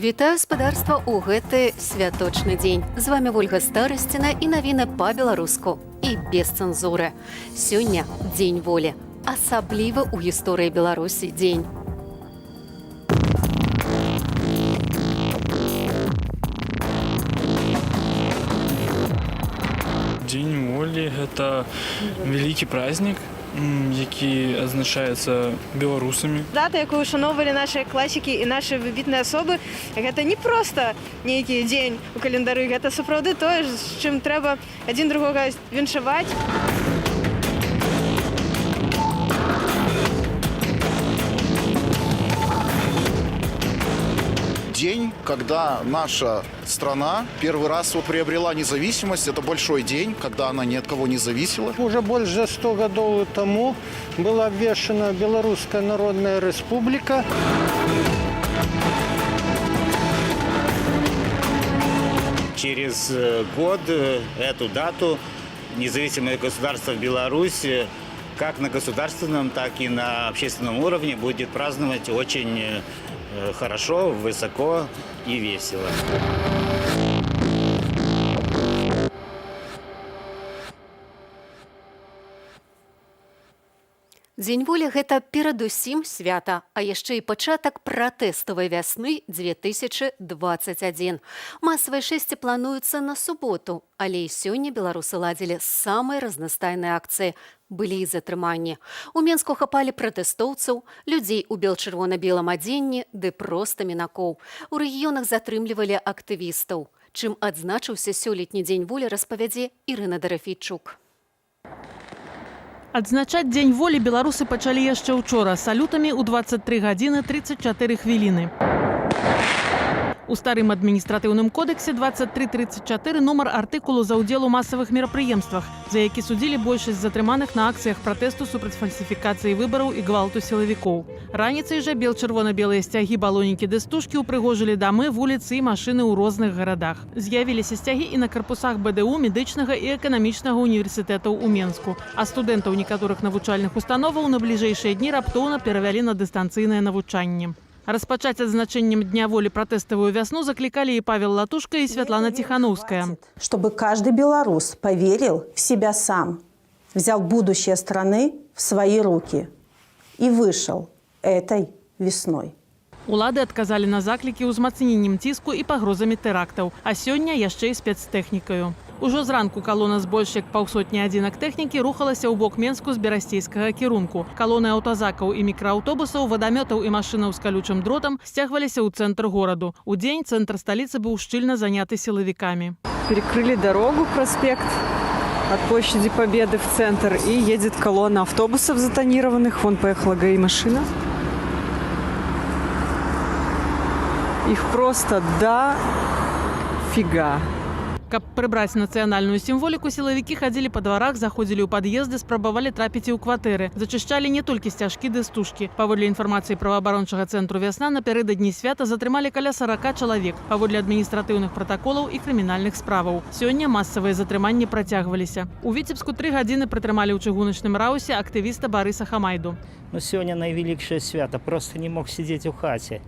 Вітаю, спадарства, ў гэты святочны дзень. З вами Вольга Старасціна і навіны па-беларуску і без цэнзуры. Сёння Дзень волі, асабліва ў гісторыі Беларусі дзень. Дзень волі — гэта вялікі праздник, які адзначаецца беларусамі. Дата, якую ушаноўвалі нашыя класікі і нашы выбітныя асобы, гэта не проста нейкі дзень у календары, гэта сапраўды тое, з чым трэба адзін другога віншаваць. День, когда наша страна первый раз вот приобрела независимость. Это большой день, когда она ни от кого не зависела. Уже больше за 100 годов тому была обвешена Белорусская Народная Республика. Через год эту дату независимое государство Беларусь как на государственном, так и на общественном уровне будет праздновать очень хорошо, высоко и весело. Дзень волі — гэта перадусім свята, а яшчэ і пачатак пратэставай вясны 2021. Масавыя шэсці плануюцца на суботу, але і сёння беларусы ладзілі самыя разнастайныя акцыі. Былі і затрыманні. У Менску хапалі пратэстоўцаў, людзей у бел-чырвона-белым адзенні ды проста мінакоў. У рэгіёнах затрымлівалі актывістаў. Чым адзначыўся сёлетні Дзень волі, распавядзе Ірына Дарафейчук. Адзначаць Дзень волі беларусы пачалі яшчэ ўчора салютамі ў 23 гадзіны 34 хвіліны. У старым адміністратыўным кодэксе 2334 нумар артыкулу за ўдзел у масавых мерапрыемствах, за які судзілі большасць затрыманых на акцыях пратэсту супраць фальсіфікацыі выбараў і гвалту сілавікоў. Раніцай жа бел-чырвона-белыя сцягі, балонікі ды стужкі ўпрыгожылі дамы, вуліцы і машыны ў розных гарадах. З'явіліся сцягі і на карпусах БДУ, медычнага і эканамічнага універсітэтаў у Менску. А студэнтаў некаторых навучальных установаў на бліжэйшыя дні раптоўна перавялі на дыстанцыйнае навучанне. Распачаць адзначэннем Дня волі пратэставую вясну заклікалі і Павел Латушка, і Святлана Ціханоўская. Чтобы каждый белорус поверил в себя сам, взял будущее страны в свои руки и вышел этой весной. Улады адказалі на заклікі ўзмацненнем ціску і пагрозамі тэрактаў, а сёння яшчэ і спецтэхнікаю. Ужо зранку калона з больш як паўсотні адзінак тэхнікі рухалася ў бок Менску з берасцейскага кірунку. Калоны аўтазакаў і мікрааўтобусаў, вадамётаў і машынаў з калючым дротам сцягваліся ў цэнтр гораду. Удзень цэнтр сталіцы быў шчыльна заняты сілавікамі. Перекрыли дорогу, проспект от площади Победы в центр, и едет колонна автобусов затонированных. Вон поехала ГАИ-машина. Их просто до фига. Каб прыбраць нацыянальную сімволіку, сілавікі хадзілі па дварах, заходзілі ў пад'езды, спрабавалі трапіць і ў кватэры. Зачышчалі не толькі сцяжкі ды стужкі. Паводле інфармацыі праваабарончага цэнтру «Вясна», напярэдадні свята затрымалі каля 40 чалавек паводле адміністратыўных пратаколаў і крымінальных справаў. Сёння масавыя затрыманні працягваліся. У Віцебску 3 гадзіны прытрымалі ў чыгуначным раусе актывіста Барыса Хамайду. Ну, сёння найвялікшае свята, просто не мог сидзець у хаце.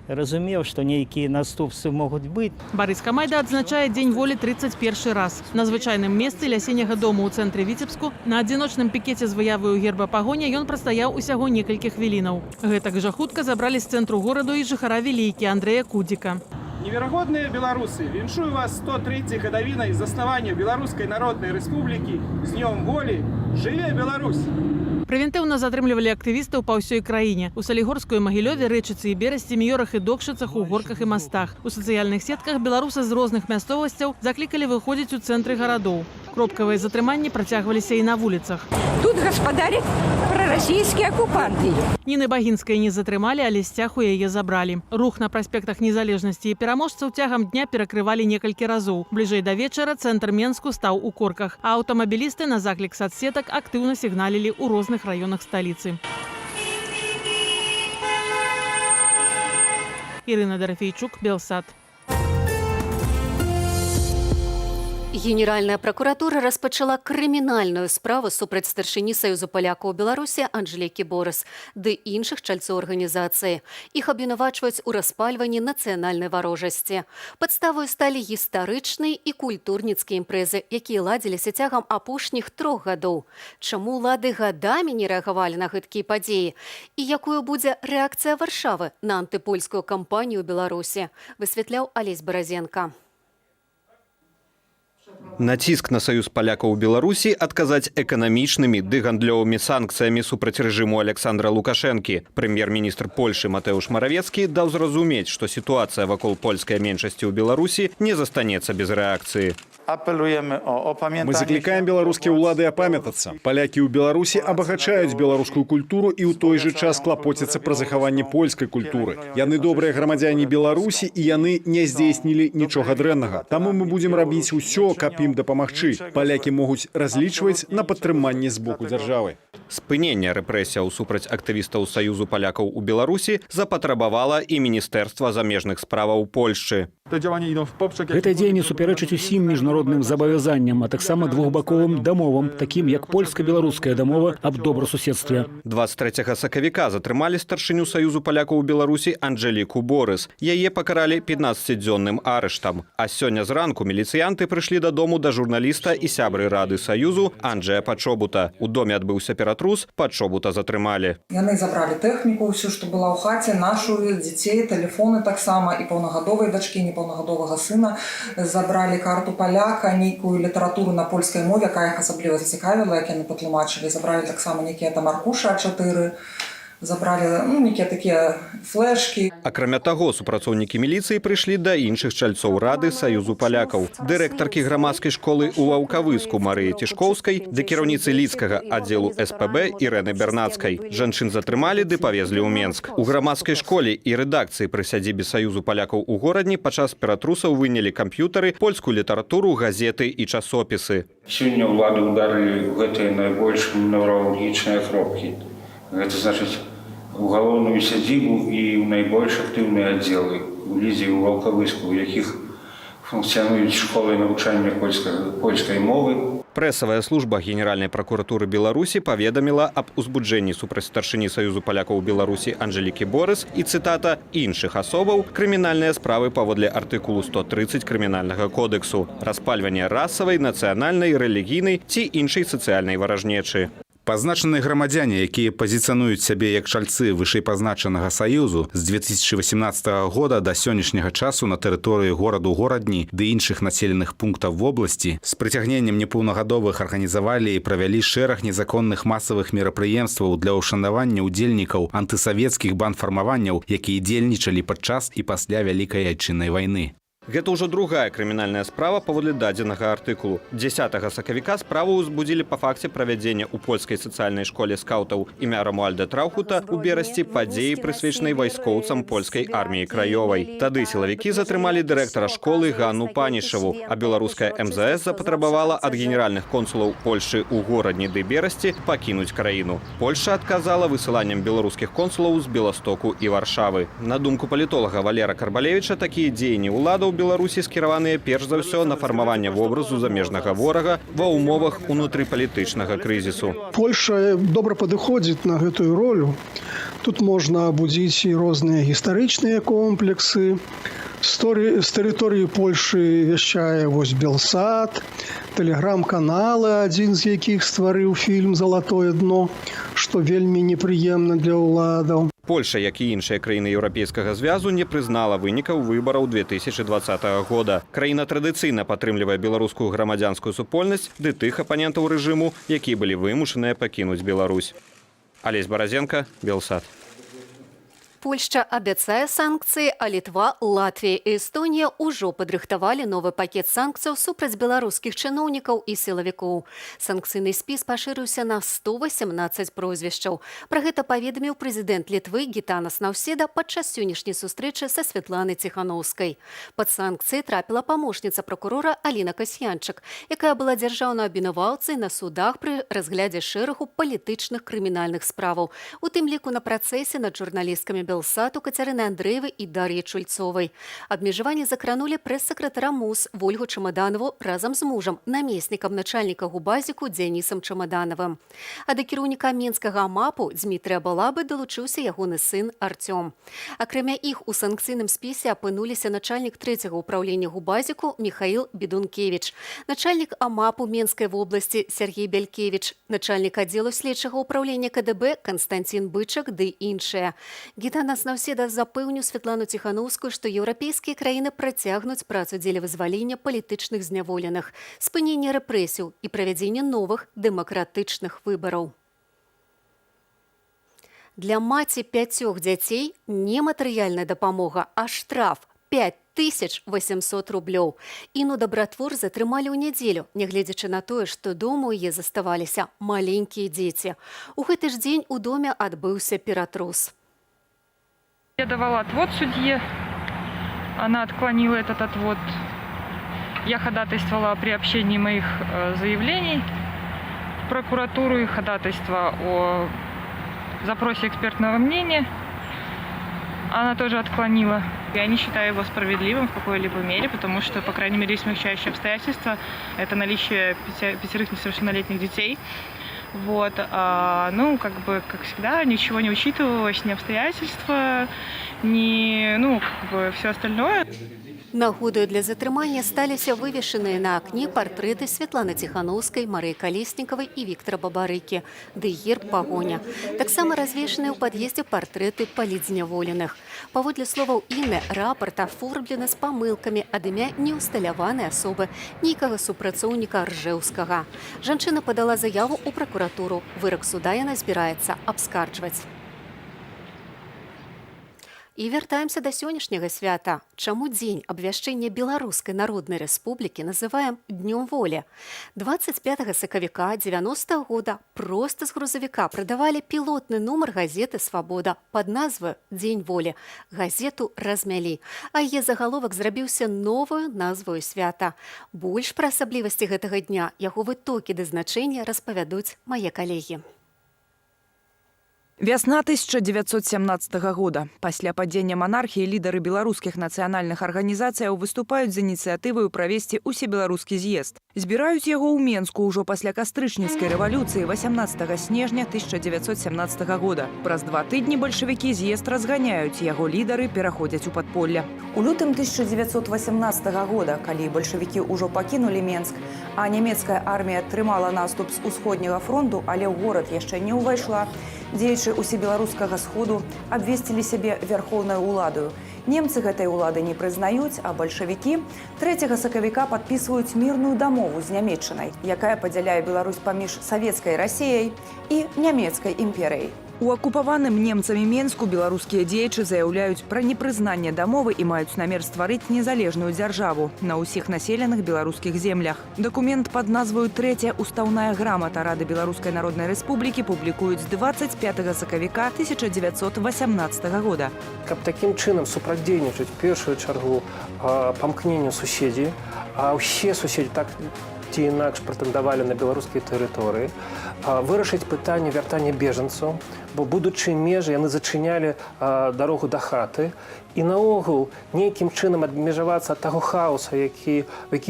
Разумеў, што нейкія наступствы могуць быць. Барыс Хамайда адзначае Дзень волі 31 раз. На звычайным месцы ля сіняга дома ў цэнтры Віцебску на адзіночным пікеце з выяваю герба Пагоня ён прастаяў усяго некалькі хвілінаў. Гэтак жа хутка забралі з цэнтру гораду і жыхара Вілейкі Андрэя Кудзіка. Неверагодныя беларусы, віншую вас 103 гадавінай заснавання Беларускай Народнай Рэспублікі, з Днём волі! Жыве Беларусь! Прэвентыўна затрымлівалі актывістаў па ўсёй краіне. У Салігорску і Магілёве, Рэчыцы і Берасці, Міёрах і Докшыцах, у Горках і Мастах. У сацыяльных сетках беларусы з розных мясцовасцяў заклікалі выходзіць у цэнтры гарадоў. Кропкавыя затрыманні працягваліся і на вуліцах. Тут господарят пророссийские оккупанты. Ніны Багінскай не затрымалі, але сцяг у яе забралі. Рух на праспектах Незалежнасці і Пераможцаў цягам дня перакрывалі некалькі разоў. Бліжэй да вечара цэнтр Менску стаў у корках, а аўтамабілісты на заклік сацсетак актыўна сігналілі ў розных раёнах сталіцы. Ірына Дарафейчук, Белсат. Генеральная пракуратура распачала крымінальную справу супраць старшыні Саюзу палякаў у Беларусі Анжелікі Борыс ды іншых чальцоў арганізацыі. Іх абвінавачваюць у распальванні нацыянальнай варожасці. Падставаю сталі гістарычныя і культурніцкія імпрэзы, якія ладзіліся цягам апошніх 3 гадоў. Чаму ўлады гадамі не рэагавалі на гэткія падзеі? І якую будзе рэакцыя Варшавы на антыпольскую кампанію ў Беларусі, высвятляў Алесь Баразенка. Націск на Саюз палякаў у Беларусі адказаць эканамічнымі ды гандлёвымі санкцыямі супраць рэжыму Аляксандра Лукашэнкі. Прэм'ер-міністр Польшы Матэуш Маравецкі даў зразумець, што сітуацыя вакол польскай меншасці ў Беларусі не застанецца без рэакцыі. Мы заклікаем беларускія ўлады апамятацца. Палякі ў Беларусі абагачаюць беларускую культуру і ў той жа час клапоцяцца пра захаванне польскай культуры. Яны добрыя грамадзяне Беларусі, і яны не здзейснілі нічога дрэннага. Таму мы будзем рабіць усё, каб ім дапамагчы. Палякі могуць разлічваць на падтрыманне з боку дзяржавы. Спынення рэпрэсіяў супраць актывістаў Саюзу палякаў у Беларусі запатрабавала і Міністэрства замежных справаў Польшчы. Гэтае дзеянне супярэчыць усім міжнародным забавязанням, а таксама двухбаковым дамовам, такім як польска-беларуская дамова аб добрасуседстве. 23 сакавіка затрымалі старшыню Саюзу палякаў у Беларусі Анжеліку Борыс. Яе пакаралі 15-дзённым арыштам. А сёння зранку міліцыянты прыйшлі дадому да журналіста і сябры рады Саюзу Анджея Пачобута. У доме адбыўся ператрус, Пачобута затрымалі. Яны забралі тэхніку, ўсю, што была ў хаце, нашу, дзяцей, тэлефоны таксама, і паўнагадовай дачкі, непаўнагадовага сына. Забралі карту паляка, нейкую літаратуру на польскай мове, якая іх асабліва зацікавіла, як яны патлумачылі. Забралі таксама нейкія там аркушы А4, забралі, ну, нейкія такія флешкі. Акрамя таго, супрацоўнікі міліцыі прыйшлі да іншых чальцоў рады Саюзу палякаў. Дырэктаркі грамадскай школы ў Ваўкавыску Марыі Цішкоўскай ды кіраўніцы лідскага аддзелу СПБ Ірэны Бернацкай. Жанчын затрымалі ды павезлі ў Менск. У грамадскай школе і рэдакцыі пры сядзібе Саюзу палякаў у Горадні падчас ператрусаў вынялі камп'ютары, польскую літаратуру, газеты і часопісы. Сёння ўлады ўдарылі ў гэтыя найбольш неўралагічныя кропкі. Гэта значыць, у галоўную сядзібу і ў найбольш актыўныя аддзелы у Лідзе, у Ваўкавыску, у якіх функцыянуюць школы навучання польскай мовы. Прэсавая служба Генеральнай пракуратуры Беларусі паведаміла аб узбуджэнні супраць старшыні Саюзу палякаў у Беларусі Анжелікі Борыс і, цытата, іншых асобаў крымінальныя справы паводле артыкулу 130 Крымінальнага кодэксу: распальванне расавай, нацыянальнай, рэлігійнай ці іншай сацыяльнай варажнечы. Пазначаныя грамадзяне, якія пазіцыянуюць сябе як чальцы вышэйпазначанага саюзу, з 2018 года да сённяшняга часу на тэрыторыі гораду Горадні ды іншых населеных пунктаў вобласці з прыцягненнем непаўнагадовых арганізавалі і правялі шэраг незаконных масавых мерапрыемстваў для ўшанавання ўдзельнікаў антысавецкіх бандфармаванняў, якія дзейнічалі падчас і пасля Вялікай Айчыннай вайны. Гэта ўжо другая крымінальная справа паводле дадзенага артыкулу. 10 сакавіка справу ўзбудзілі па факце правядзення ў польскай сацыяльнай школе скаутаў імя Рамуальда Траўхута ў Берасці падзеі, прысвечанай вайскоўцам Польскай арміі краёвай. Тады сілавікі затрымалі дырэктара школы Ганну Панішаву, а беларуская МЗС запатрабавала ад генеральных консулаў Польшы ў Горадні ды Берасці пакінуць краіну. Польша адказала высыланнем беларускіх консулаў з Беластоку і Варшавы. На думку палітолага Валера Карбалевіча, такія дзеянні ўладаў Беларусі скіраваныя перш за ўсё на фармаванне вобразу замежнага ворага ва ўмовах унутрыпалітычнага крызісу. Польша добра падыходзіць на гэтую ролю. Тут можна абудзіць і розныя гістарычныя комплексы. З тэрыторыі Польшы вяшчае вось Белсат, тэлеграм-каналы, адзін з якіх стварыў фільм «Залатое дно», што вельмі непрыемна для ўладаў. Польша, як і іншыя краіны Еўрапейскага звязу, не прызнала вынікаў выбараў 2020 года. Краіна традыцыйна падтрымлівае беларускую грамадзянскую супольнасць ды тых апанентаў рэжыму, якія былі вымушаныя пакінуць Беларусь. Алесь Баразенка, Белсат. Польшча абяцае санкцыі, а Літва, Латвія і Эстонія ўжо падрыхтавалі новы пакет санкцыяў супраць беларускіх чыноўнікаў і сілавікоў. Санкцыйны спіс пашырыўся на 118 прозвішчаў. Пра гэта паведаміў прэзідэнт Літвы Гітанас Наўседа падчас сённяшняй сустрэчы са Святланай Ціханаўскай. Пад санкцыі трапіла памочніца пракурора Аліна Касьянчык, якая была дзяржаўнай абвінаваўцай на судах пры разглядзе шэрагу палітычных крымінальных справаў, у тым ліку на працэсе над журналісткамі. Белсату Кацярыны Андрэевай і Дар'і Чульцовай. Абмежаванні закранулі прэс-сакратара МУС Вольгу Чамаданову разам з мужам, намеснікам начальніка ГУБАЗіКу Дзянісам Чамаданавым. А да кіраўніка менскага АМАПу Дзмітрыя Балабы далучыўся ягоны сын Арцём. Акрамя іх у санкцыйным спісе апынуліся начальнік трэцяга ўпраўлення ГУБАЗіКу Міхаіл Бедункевіч, начальнік АМАПу Менскай вобласці Сяргей Бялькевіч, начальнік аддзелу следчага ўпраўлення КДБ Канстанцін Бычак ды іншыя. Гітанас Наўседа запэўніў Святлану Ціханоўскую, што еўрапейскія краіны працягнуць працу дзеля вызвалення палітычных зняволеных, спынення рэпрэсіяў і правядзення новых дэмакратычных выбараў. Для маці пяцёх дзяцей не матэрыяльная дапамога, а штраф 5800 рублёў. Іну Дабратвор затрымалі ў нядзелю, нягледзячы на тое, што дома ў яе заставаліся маленькія дзеці. У гэты ж дзень у доме адбыўся ператрус. Я давала отвод судье, она отклонила этот отвод. Я ходатайствовала о приобщении моих заявлений в прокуратуру и ходатайство о запросе экспертного мнения. Она тоже отклонила. Я не считаю его справедливым в какой-либо мере, потому что, по крайней мере, есть смягчающие обстоятельства. Это наличие пятерых несовершеннолетних детей. Вот, ну, как бы, как всегда, ничего не учитывалось, ни обстоятельства, ни, ну, как бы, все остальное. Нагодаю для затрымання сталіся вывешаныя на акне партрэты Святланы Ціханоўскай, Марыі Калеснікавай і Віктара Бабарыкі, ды герб Пагоня. Таксама развешаныя ў пад'ездзе партрэты палітзняволеных. Паводле словаў Інны, рапарт аформлены з памылкамі ад імя неўсталяванай асобы, нейкага супрацоўніка Ржэўскага. Жанчына падала заяву ў пракуратуру. Вырак суда яна збіраецца абскарджваць. І вяртаемся да сённяшняга свята. Чаму дзень абвяшчэння Беларускай Народнай Рэспублікі называем Днём Волі? 25 сакавіка 90-го года проста з грузавіка прадавалі пілотны нумар газеты «Свабода» пад назваю «Дзень волі». Газету размялі, а яе загаловак зрабіўся новаю назваю свята. Больш пра асаблівасці гэтага дня, яго вытокі ды значэння распавядуць мае калегі. Вясна 1917 года. Пасля падзення манархіі лідары беларускіх нацыянальных арганізацыяў выступаюць з ініцыятываю правесці усебеларускі з'езд. Збіраюць яго ў Менску ўжо пасля кастрычніцкай рэвалюцыі 18 снежня 1917 года. Праз 2 тыдні бальшавікі з'езд разганяюць, яго лідары пераходзяць у падполле. У лютым 1918 года, калі бальшавікі ўжо пакінулі Менск, а нямецкая армія трымала наступ з усходняга фронту, але ў горад яшчэ не ўвайшла, дзеячы усебеларускага сходу абвесцілі сябе вярхоўнай уладаю. Немцы гэтай улады не прызнаюць, а бальшавікі 3 сакавіка падпісваюць мірную дамову з Нямеччынай, якая падзяляе Беларусь паміж Савецкай Расеяй і Нямецкай імперыяй. У акупаваным немцамі Менску беларускія дзеячы заяўляюць пра непрызнанне дамовы і маюць намер стварыць незалежную дзяржаву на ўсіх населеных беларускіх землях. Дакумент пад назваю «Трэцяя устаўная грамата Рады Беларускай Народнай Рэспублікі» публікуюць 25 сакавіка 1918 года. Каб такім чынам супрацьдзейнічаць першую чаргу памкненню суседзі, а ўсе суседзі так ці інакш прэтэндавалі на беларускія тэрыторыі, вырашыць пытанне вяртання бежанцаў, бо, будучы межы, яны зачынялі дарогу да хаты, і наогул нейкім чынам адмежавацца ад таго хаоса, які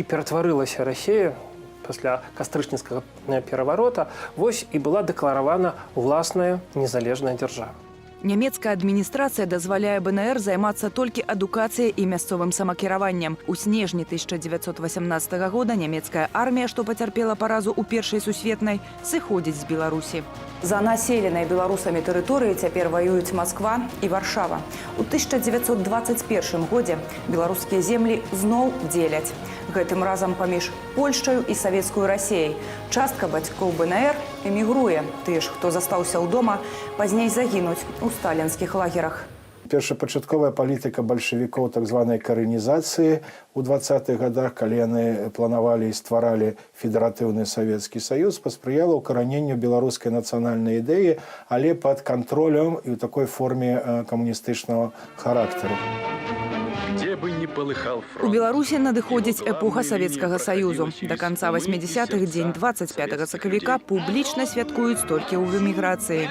ператварылася Расея пасля кастрычніцкага пераварота, вось і была дэкларавана ўласная незалежная дзяржава. Нямецкая адміністрацыя дазваляе БНР займацца толькі адукацыяй і мясцовым самакіраваннем. У снежні 1918 года нямецкая армія, што пацярпела паразу ў Першай сусветнай, сыходзіць з Беларусі. За населенай беларусамі тэрыторыі цяпер ваююць Масква і Варшава. У 1921 годзе беларускія землі зноў дзеляць. Гэтым разам паміж Польшчаю і Савецкаю Расеяй. Частка бацькоў БНР эмігруе. Тыя ж, хто застаўся ў дома, пазней загінуць у сталінскіх лагерах. Першапачатковая палітыка бальшавікоў так званай карэнізацыі ў 20-х годах, калі яны планавалі і стваралі федэратыўны Савецкі Саюз, паспрыяла ўкараненню беларускай нацыянальнай ідэі, але пад кантролем і ў такой форме камуністычнага характару. Где бы ни полыхал У Беларусі надыходзіць эпоха Савецкага Саюзу. Да канца 80-х дзень 25 сакавіка публічна святкуюць толькі ў эміграцыі.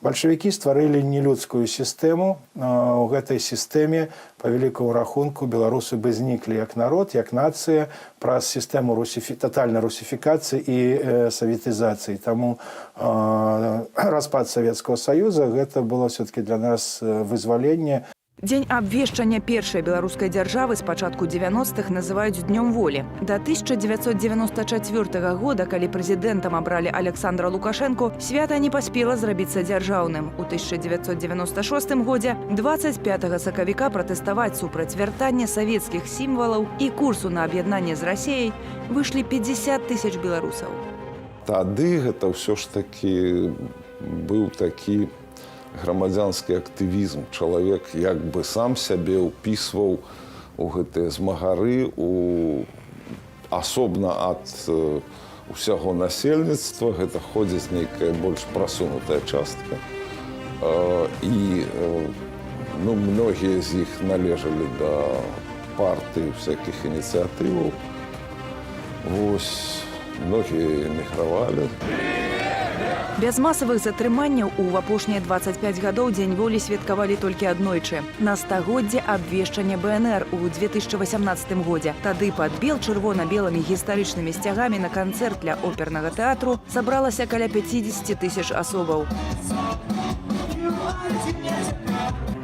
Бальшавікі стварылі нелюдскую сістэму. У гэтай сістэме, па вялікаму рахунку, беларусы бы зніклі як народ, як нацыя праз сістэму татальнай русіфікацыі і саветызацыі. Таму распад Савецкага Саюза — гэта было все-таки для нас вызваленне. Дзень абвешчання першай беларускай дзяржавы з пачатку 90-х называюць Днём Волі. Да 1994 года, калі прэзідэнтам абралі Аляксандра Лукашэнку, свята не паспела зрабіцца дзяржаўным. У 1996 годзе 25 сакавіка пратэставаць супраць вяртання савецкіх сімвалаў і курсу на аб'яднанне з Расеяй выйшлі 50 тысяч беларусаў. Тады гэта ўсё ж такі быў такі грамадзянскі актывізм. Чалавек як бы сам сябе ўпісваў у гэтыя змагары асобна ад усяго насельніцтва. Гэта ходзіць нейкая больш прасунутая частка. І ну, многія з іх належалі да партый, всякіх ініцыятываў. Вось, многія эмігравалі. Без масавых затрыманняў у апошнія 25 гадоў Дзень Волі святкавалі толькі аднойчы. На стагоддзе абвешчання БНР у 2018 годзе. Тады пад бел-чырвона-белымі гістарычнымі сцягамі на канцэрт ля опернага тэатру сабралася каля 50 тысяч асобаў.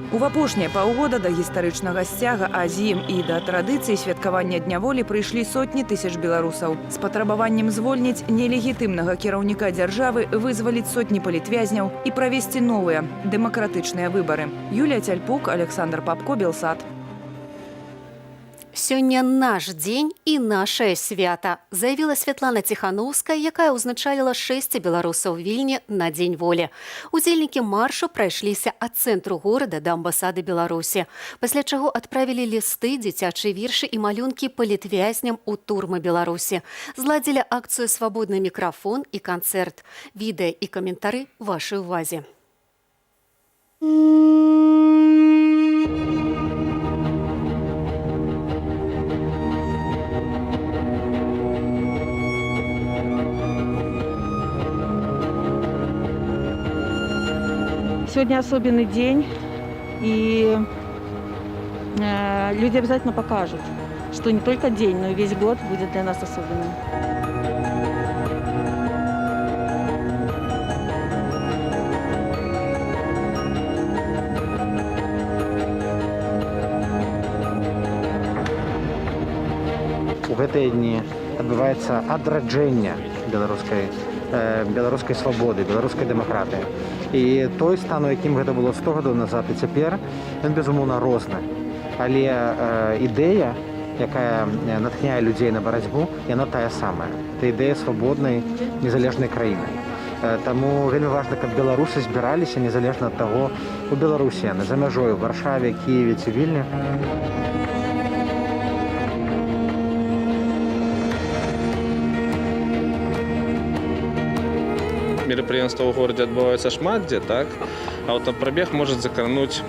У апошнія паўгода да гістарычнага сцяга, а з ім і да традыцыі святкавання Дня Волі прыйшлі сотні тысяч беларусаў. З патрабаваннем звольніць нелегітымнага кіраўніка дзяржавы, вызваліць сотні палітвязняў і правесці новыя дэмакратычныя выбары. Юлія Цяльпук, Аляксандр Папко, Белсат. Сёння наш дзень і нашае свята, заявіла Святлана Ціханоўская, якая ўзначаліла шэсце беларусаў Вільні на Дзень Волі. Удзельнікі маршу прайшліся ад цэнтру горада да амбасады Беларусі, пасля чаго адправілі лісты, дзіцячыя вершы і малюнкі палітвязням у турмы Беларусі. Зладзілі акцыю «Свабодны мікрафон» і канцэрт. Відэа і каментары вашай увазе. Сегодня особенный день, и люди обязательно покажут, что не только день, но и весь год будет для нас особенным. У гэтыя дні адбываецца адраджэнне беларускай свабоды, беларускай дэмакратыі. І той стан, у якім гэта было 100 гадоў назад і цяпер, ён, безумоўна, розны. Але ідэя, якая натхняе людзей на барацьбу, яна тая самая. Это ідэя свабоднай, незалежнай краіны. Таму вельмі важна, каб беларусы збіраліся незалежна ад таго, у Беларусі яны, за мяжой, у Варшаве, Кіеве ці Вільні. Мерапрыемства ў горадзе адбываюцца шмат дзе, так? Аўтапрабег можа закрануць,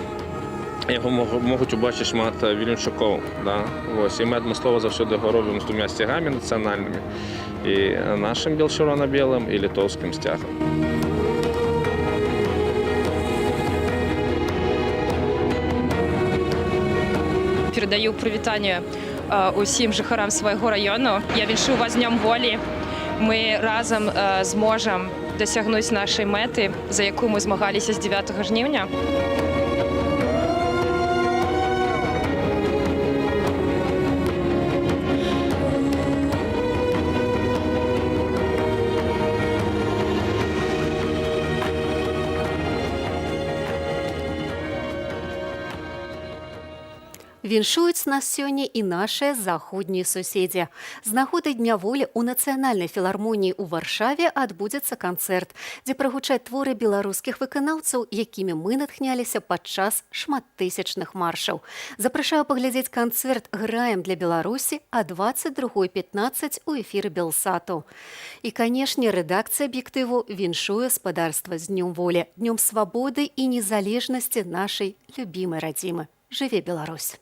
яго могуць убачыць шмат віленчукоў, да? Вось. І мы адмыслова заўсёды яго робім з двумя сцягамі нацыянальнымі, і нашым бел-чырвона-белым, і літоўскім сцягам. Перадаю прывітанне усім жыхарам свайго раёну. Я віншую вас з Днём Волі. Мы разам зможам дасягнуць нашай мэты, за якую мы змагаліся з 9 жніўня. Віншуюць нас сёння і нашыя заходнія суседзі. З нагоды Дня Волі ў Нацыянальнай філармоніі ў Варшаве адбудзецца канцэрт, дзе прагучаць творы беларускіх выканаўцаў, якімі мы натхняліся падчас шматтысячных маршаў. Запрашаю паглядзець канцэрт «Граем для Беларусі» а 22:15 у эфіры Белсату. І, канешне, рэдакцыя «Аб'ектыву» віншуе спадарства з Днём Волі, Днём свабоды і незалежнасці нашай любімай радзімы. Жыве Беларусь!